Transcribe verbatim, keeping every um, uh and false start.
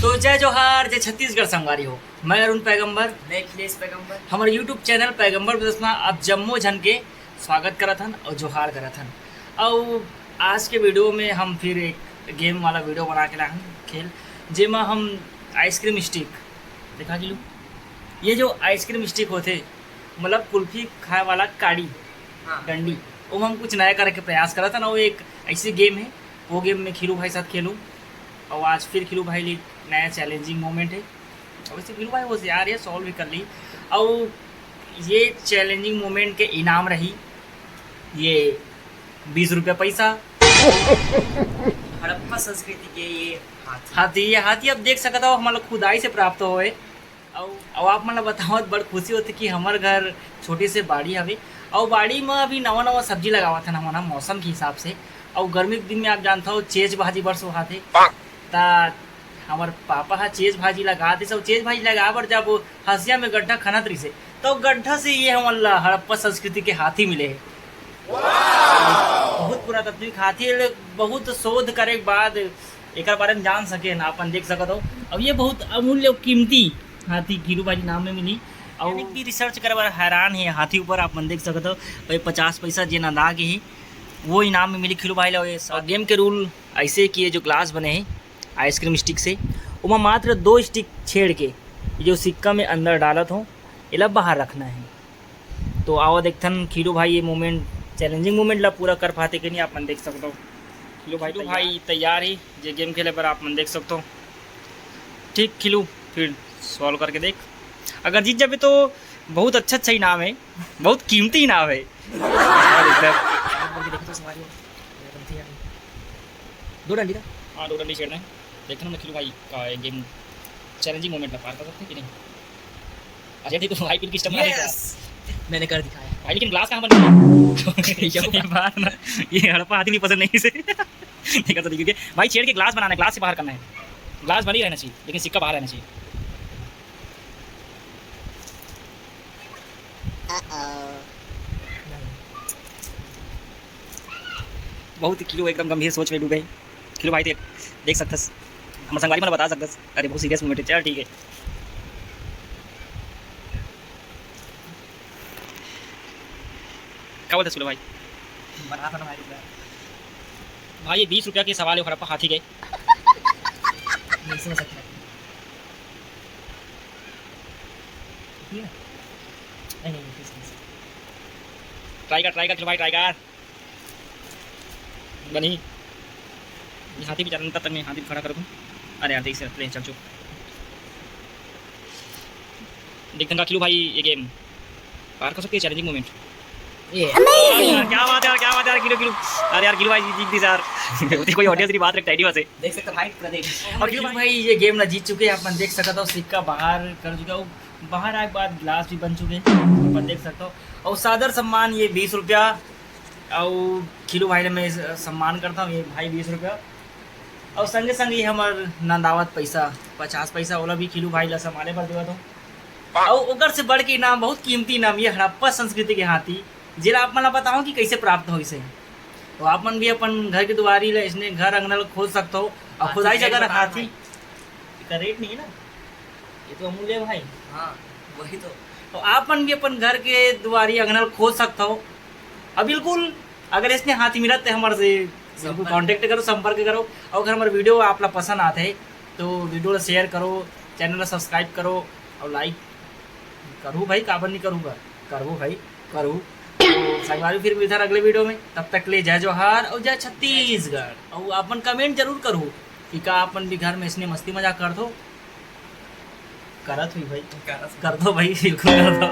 तो जय जोहार, जय छत्तीसगढ़ संगवारी हो। मैं अरुण पैगंबर। मैं अखिलेश पैगंबर। हमर YouTube चैनल पैगंबर ब्रदर्स में आप जम्मो झन के स्वागत करत हन और जोहार करत हन। और आज के वीडियो में हम फिर एक गेम वाला वीडियो बना के लाए हन, खेल, जेमा हम आइसक्रीम स्टिक, देखा कि ये जो आइसक्रीम स्टिक होथे, मतलब कुल्फी खाए वाला काड़ी, हाँ। डंडी, ओमा हम कुछ नया करे के प्रयास करत हन। और एक ऐसे गेम है, वो गेम में खीरू भाई साथ खेलूँ। और आज फिर खीरू भाई लिए नया चैलेंजिंग मोमेंट है। और वैसे खीरू भाई होशियार है, सॉल्व भी कर ली। और ये चैलेंजिंग मोमेंट के इनाम रही ये बीस रुपया पैसा। हड़प्पा संस्कृति के ये हाथी। हाथी, ये हाथी आप देख सकत हो, हमन ला खुदाई से प्राप्त होए। अउ, अउ आप मन ला बतावत बड़ खुशी होथे कि हमर घर छोटे से बाड़ी हवे, अउ बाड़ी म अभी नवा-नवा सब्जी लगावत हन हमन ह मौसम के हिसाब से। अउ गर्मी के दिन में आप जानथव, चेच भाजी बड़ सोहाथे। त हमर पापा ह चेच भाजी लगात रिहिस, अउ चेच भाजी लगाए बर जब हँसिया में गड्ढा खनत रिहिसे, त गड्ढा से ये हमन ला हड़प्पा संस्कृति के हाथी मिले हे। बहुत पुरातात्विक हाथी हे, बहुत शोध करे के बाद एकर बारे में जान सके ना, अपन देख सकत हो। अब ये बहुत अमूल्य अउ कीमती हाथी खीरू भाई नाम में मिली। और भी रिसर्च करे बर हैरान है हाथी ऊपर, आप मन देख सकत हो। भाई पचास पैसा जे नंदा के ही, वो इनाम में मिली खीरू भाई ला। ये सब गेम के रूल ऐसे कि ये जो ग्लास बने हैं आइसक्रीम स्टिक से, ओमा मात्र दो स्टिक छेड़ के ये जो सिक्का में अंदर डालत हो, एला बाहर रखना है। तो आवा देखथन खीरू भाई ये मोमेंट, चैलेंजिंग मोमेंट ला पूरा कर पाथे कि नहीं, आप मन देख सकत हो। खीरू भाई खीरू तैयार। भाई तैयार ही जे गेम खेले बर, आप मन देख सकत हो। ठीक खीरू, फिर सॉल्व करके देख, अगर जीत जाबे तो बहुत अच्छा अच्छा इनाम है, बहुत कीमती इनाम है। और इधर दो डंडी था। हाँ, दो डंडी छेड़ना है। देखथन ना खीरू भाई का ये गेम चैलेंजिंग मोमेंट ला पार कर सकथे कि नहीं। अच्छा, ठीक है, भाई, फिर किस तरह बना देता? Yes! मैंने कर दिखाया। भाई, लेकिन ग्लास कहाँ बन गया? ये बात ना, ये हड़प्पा आदमी पसंद नहीं इसे। नहीं कर सकते, क्योंकि भाई, छेड़ के ग्लास बनाना है, ग्लास से बाहर करना है। ग्लास बन ही रहना चाहिए, लेकिन सिक्का बाहर रहना चाहिए। बहुत ही खीरू एकदम गंभीर सोच में डूबे। खीरू भाई, देख, देख सकथस, हमर संगवारी मन बता सकथस। अरे, बहुत सीरियस मोमेंट है। चल, ठीक है। का बोलथस खीरू भाई? बना था ना भाई, रुक जा। भाई, ये बीस रुपया के सवाल है, हड़प्पा हाथी के। नहीं समझ सकता। ठीक है? नहीं, नहीं, नहीं, नहीं। ट्राई कर, ट्राई कर, खीरू भाई, ट्राई कर। बनी। ये हाथी भी चलन, तब तक मैं हाथी खड़ा कर दूँ। अरे यार, ठीक से प्ले चल चुप। देखथन का खीरू भाई ये गेम पार कर सकथे, चैलेंजिंग मोमेंट। ये यार, क्या बात है यार, क्या बात है यार, खीरू, खीरू। अरे यार, खीरू भाई जीत दिस यार। होती कोई ऑडियंस नहीं, बात रख टाइडी बसे। देख सकते हो, हाइट प्रदेश। और खीरू भाई ये गेम ला जीत चुके हैं, आप मन देख सकत हो, सिक्का बाहर कर चुके हो, बाहर आए के बाद ग्लास भी बन चुके हैं, आप मन देख सकत हो। और सादर सम्मान ये बीस रुपया, और खीरू भाई ला मैं सम्मान करता हूँ, ये भाई बीस रुपया, और संगे संग ही हमर नंदावत पैसा पचास पैसा, ओला भी खीरू भाई ला संभाले बर देवत हूँ। और ओकर से बढ़ के इनाम, बहुत कीमती इनाम, ये हड़प्पा संस्कृति के हाथी, जेला आप मन ला बताओ कि कैसे प्राप्त होइस हे। तो आप मन भी अपन घर के दुआरी ला, इसने घर अंगना ला खोद सकत हो। और हाथी खुदाई से रेट अगर बता हाथी भाई। इसका रेट नहीं है ना, ये तो अमूल्य है भाई। हाँ, वही तो। तो आप मन भी अपन घर के दुआरी अंगना ला खोद सकत हो। अब बिल्कुल अगर इसने हाथी मिलत ते हमर से बिल्कुल संपर्क। कॉन्टैक्ट करो, संपर्क करो। और अगर हमर वीडियो आप ला पसंद आते है तो वीडियो ला शेयर करो, चैनल ला सब्सक्राइब करो और लाइक करू भाई, काबर नहीं करूँगा, करबो भाई, करू। तो संगवारी फिर मिलथन अगले वीडियो में, तब तक ले जय जोहार और जय छत्तीसगढ़। और अपन कमेंट जरूर करू कि का अपन भी घर में इसने मस्ती मजाक कर दो, करत हुई भाई, करत। कर दो भाई, बिल्कुल कर दो।